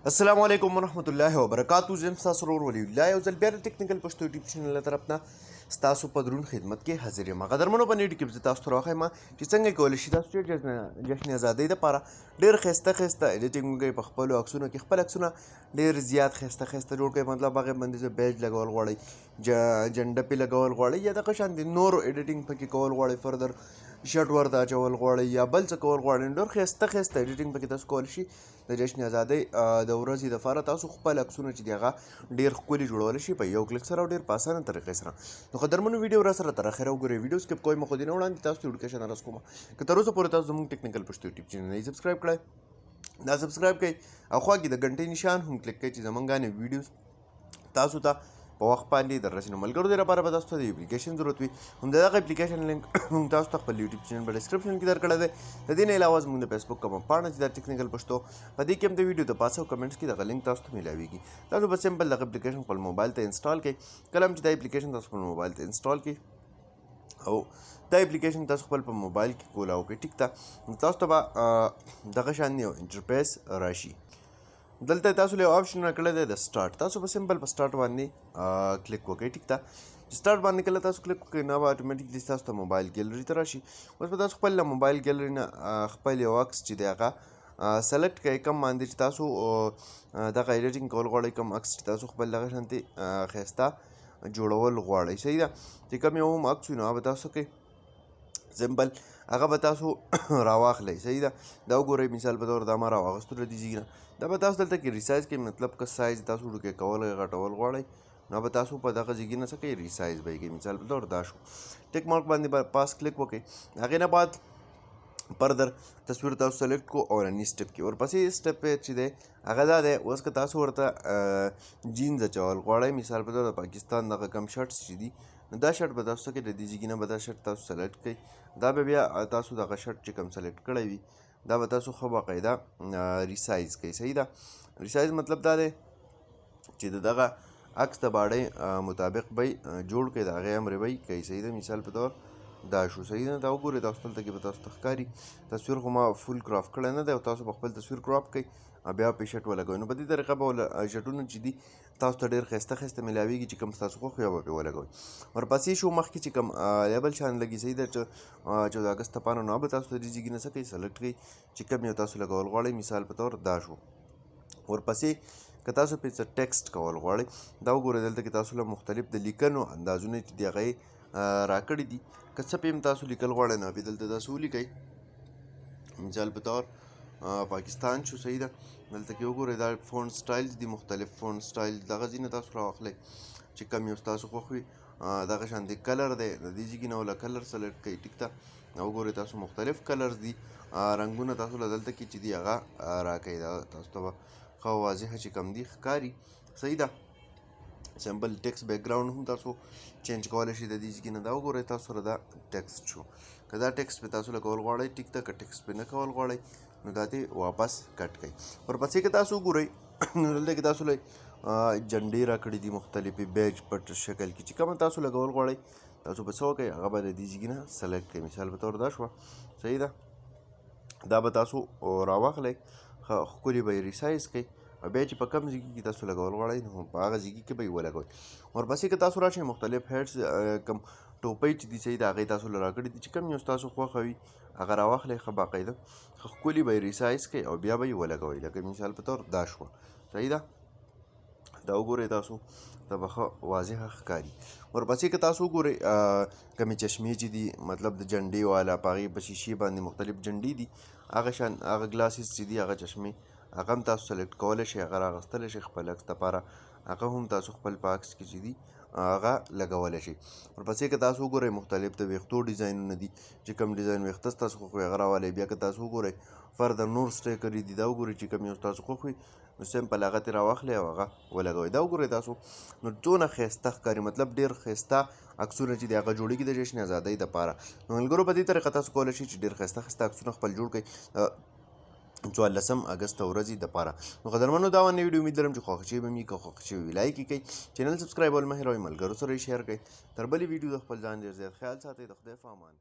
السلام علیکم ورحمت الله وبرکاتو. زم تاسو ورور ولی الله یو ځل بیا د ټیکنیکل پښتو یوټیوب چینل له طرف نه ستاسو په درون خدمت کې حاضر یم. قدرمنو، په نیټ کې به تاسو ته راوښیم چې څنګه کولی شئ تاسو چې جشن ازادۍ دپاره ډېر ښایسته ښایسته ایډیټینګ وکړئ په خپلو عکسونو کې، خپل عکسونه ډېر زیات ښایسته ښایسته جوړ کړئ. مطلب هغې باندې څه بیج لګول غواړئ، جنډه پې لګول غواړئ، یا دغه شان د نورو ایډیټینګ پکې کول غواړئ، فردر شرټ ورته اچول غواړئ یا بل څه کول غواړئ، ډېر ښایسته ښایسته ایډیټینګ پکې تاسو کولی شئ. د جشن ازادۍ د ورځې دپاره تاسو خپل عکسونه چې دي هغه ډېر ښکلي جوړولی شئ په یو کلیک سره او ډېر په اسانه طریقې سره. نو قدرمنو، ویډیو را سره تر اخره وګورئ، ویډیو سکپ کوئ مه. خو دې نه وړاندې تاسو ته وړوکی شان عرض کوم، که تر اوسه پورې تاسو زموږ ټیکنیکل پښتو یوټیوب چینل نه سبسکرایب کړئ، دا سبسکرایب کړئ او خوا کې د ګنټې نشان هم کلیک کړئ چې زمونږ ویډیوز تاسو ته په وخت باندې در رسي. نو ملګرو، دې لپاره به تاسو ته د اپلیکیشن ضرورت وي. هم دغه اپلیکیشن لینک موږ تاسو ته خپل یوټیوب چینل په ډیسکرپشن کې درکړی دی. د دې نه علاوه زموږ د فیسبوک کومه پاڼه چې د ټیکنیکل پښتو، په دې کې هم د ویډیو د پاسه او کمنټس کې دغه لینک تاسو ته میلاویږي. تاسو به سمپل دغه اپلیکیشن خپل موبایل ته انسټال کړئ. کله هم چې دا اپلیکیشن تاسو خپل موبایل ته انسټال کړئ او دا اپلیکیشن تاسو خپل په موبایل کې کولاو کړئ، ټیک ده، نو تاسو ته به دغه شان یو انټرفیس راشي. دلته تاسو له آپشن راکړی دی د سٹارټ. تاسو به سمپل په سٹارټ باندې کلیک وکړئ، ټیک ده. سٹارټ باندې کله تاسو کلیک وکړئ، نو به اتوماتیکلی تاسو ته موبایل ګیلری ته راشي. اوس به تاسو خپل له موبایل ګیلری نه خپل یو عکس چې دی هغه سلیکټ کړئ، کوم باندې چې تاسو دغه ایډیټینګ کول غواړئ، کوم عکس چې تاسو خپل دغه شانتې ښایسته جوړول غواړئ. صحیح ده، چې کوم یو هم عکس وي، نو هغه به تاسو کوئ، سمپل هغه به تاسو راواخلئ. صحیح ده، دا وګورئ، مثال په تور دا ما راواغستو له دې ځای نه. دا به تاسو دلته کې ریسایز کوئ، مطلب که سایز تاسو وړوکی کول غټول غواړئ، نو به تاسو په دغه ځای کې نه څه کوئ، ریسایز به یې کوئ. مثال په تور دا شو، ټیک مارک باندې به پاس کلیک وکړئ. هغې نه بعد فردر تصویر تاسو سلیکټ کو اولني سټپ کې. ورپسې سټپ چې دی هغه دا دی، اوس که تاسو ورته جینز اچول غواړئ، مثال په تور د پاکستان دغه کم شرټس چې دي، نو دا شرټ به تاسو کې د دې ځای نه به دا شرټ تاسو سلیکټ کړئ. دا به بیا تاسو دغه شرټ چې کوم سلیکټ کړی وي، دا به تاسو ښه باقاعده ریسایز کړئ. صحیح ده، ریسایز مطلب دا دی چې د دغه عکس د باډۍ مطابق به جوړ کړئ، د هغې امرې به یې کوي. صحیح ده، مثال په طور دا شو. صحیح ده، دا وګورئ تاسو، دلته کې به تاسو ته ښکاري تصویر، خو ما فول کراپ کړی نه دی، او تاسو به خپل تصویر کراپ کړئ او بیا پې شرټ ولګوئ. نو په دې طریقه به شرټونه چې دي تاسو ته ډېر ښایسته ښایسته میلاویږي، چې کوم ستاسو خوښ وي به پې ولګوئ. ورپسې شو مخکې چې کوم لیبل شان لګي، صحیح ده، چې 14 اګست لپاره، نو به تاسو د دې ځای نه څه کوئ، سلیکټ کړئ چې کوم یو تاسو لګول غواړئ. مثال په طور دا شو. ورپسې که تاسو پې څه ټیکسټ کول غواړئ، دا وګورئ، دلته کې تاسو له مختلف د لیکنو اندازونه چې دي هغه یې راکړي دي. که څه پې هم تاسو لیکل غواړئ، نو پې دلته تاسو ولیکئ. مثال په طور پاکستان شو. صحیح ده، دلته کې وګورئ، دا فونټ سټایلز دي، مختلف فونټ سټایل دغه ځای تاسو راواخلئ چې کوم یو ستاسو خوښ وي. دغه شان دی کلر دی، د دې ځای نه وله کلر سلیکټ کړئ، ټیک ده. وګورئ تاسو، مختلف کلرز دي، رنګونه تاسو له دلته کې چې دي هغه راکوي. دا تاسو ته به ښه واضحه چې کوم دي ښکاري. صحیح ده، سمپل ټیکسټ بیک ګراوند هم تاسو چینج کولی شئ د دې ځای نه. دا وګورئ تاسو سره دا ټیکسټ شو. که دا ټیکسټ پې تاسو لګول غواړئ، ټیک ده، که ټیکسټ پې نه کول غواړئ، نو دا دې واپس کټ کړئ. ورپسې که تاسو وګورئ، نو دلته کې تاسو له جنډې راکړي دي مختلفې بیج په شکل کې، چې کومه تاسو لګول غواړئ، تاسو به څه وکړئ، هغه به د دې ځای نه سلیکټ کړئ. مثال په طور دا شوه. صحیح ده، دا به تاسو راواخلئ، ښکلي به یې ریسایز کړئ او بیا چې په کوم ځای کې تاسو لګول غواړئ، نو په هغه ځای کې به یې ولګوئ. ورپسې که تاسو راشئ، مختلف هیډز کوم ټوپۍ چې دي، صحیح ده، هغې تاسو له راکړي دي، چې کوم یو ستاسو خوښه وي هغه راواخلئ، ښه باقاعده ښه ښکلي به یې ریسایز کړئ او بیا به یې ولګوئ. لکه مثال په طور دا شوه. صحیح ده، دا وګورئ تاسو ته به ښه واضحه ښکاري. ورپسې که تاسو وګورئ، کومې چشمې چې دي، مطلب د جنډې والا په هغې په شیشې باندې مختلف جنډې دي، هغه شان هغه ګلاسز چې دي، هغه چشمې هغه هم تاسو سلیکټ کولی شئ، هغه راغستلی شئ خپل عکس دپاره، هغه هم تاسو خپل په عکس کې چې دي هغه لګولی شئ. ورپسې که تاسو وګورئ، مختلف د ویښتو ډیزاینونه دي، چې کوم ډیزاین ویښته ستاسو خوښ وي هغه راولئ. بیا که تاسو وګورئ، فردر نور سټیکرې دي، دا وګورئ، چې کوم یو ستاسو خوښ وي، نو سمپل هغه ترې راواخلئ او هغه ولګوئ. دا وګورئ تاسو، نو څونه ښایسته ښکاري، مطلب ډېر ښایسته عکسونه چې دي هغه جوړېږي د جشن ازادۍ دپاره. نو ملګرو، په دې طریقه تاسو کولی شئ چې ډېر ښایسته ښایسته عکسونه خپل جوړ کړئ 14 اګست ورځې دپاره. نو قدرمنو، دا ونه ویډیو، امید لرم چې خوښ شوي به مې. که خوښ شوي وي، لایک یې کړئ، چینل سبسکرایب ول مه هېروئ، ملګرو سره یې شیر کړئ. تر بلې ویډیو د خپل ځان ډېر زیات خیال ساتئ. د خدای په امان.